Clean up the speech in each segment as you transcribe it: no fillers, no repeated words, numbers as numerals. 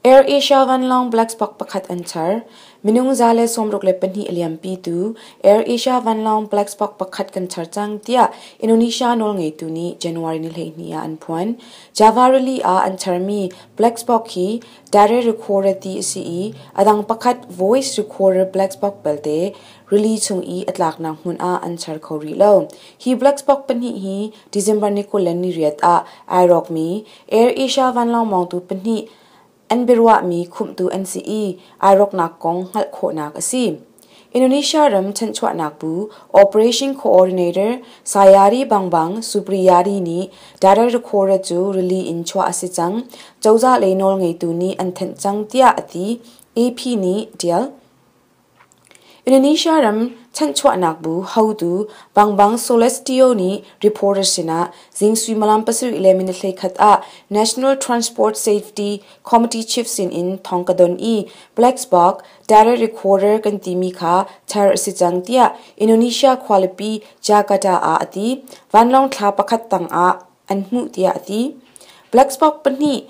Air Asia vanlawng black box pakhat an char. Minung 162 a liampitu Air Asia vanlawng black box pakhat kan char cang tiah Indonesia nawlngeitu nih January ni 12 ah an phuan. Java rili ah an charmi black box hi data recorder ti a si i a dang pakhat voice recorder black box belte rili chung i a tlaknak hmun ah an char kho rih lo. Hi black box pahnih hi December ni 28 ah ai rawkmi Air Asia vanlawng mawngtu pahnih an biaruahmi khumhtu an si i ai rawknak kong hngalh khawhnak a si. Indonesia ram chanchuahnak bu Operation Coordinator Sayari Bangbang Supriyadi nih data recorder cu rili in chuah a si cang, cozah lei nawlngeitu nih an thanh cang tiah a ti, AP nih ṭial. Indonesia ram chanchuahnak bu hotu Bangbang Soelistyo nih reporter sinah zing suimilam 7:31 ah National Transport Safety Committee chief sinin thawng ka don i black box data recorder kan timi kha char a si cang tiah Indonesia khualipi Jakarta ah a ti. Vanlawng thla pakhat tangah an hmuh tiah a ti. Black box pahnih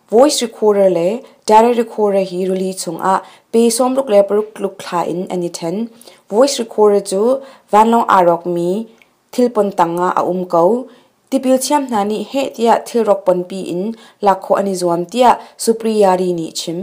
Voice recorder le data recorder hi rili chungah pe 66 tluk thla in an i ṭhen. Voice recorder cu vanlawng aa rawkmi thilpon tangah a um ko. Tipil thiam hna nih heh tiah thilrawk ponpi in lak khawh an i zuam tiah Supriyadi nih chim.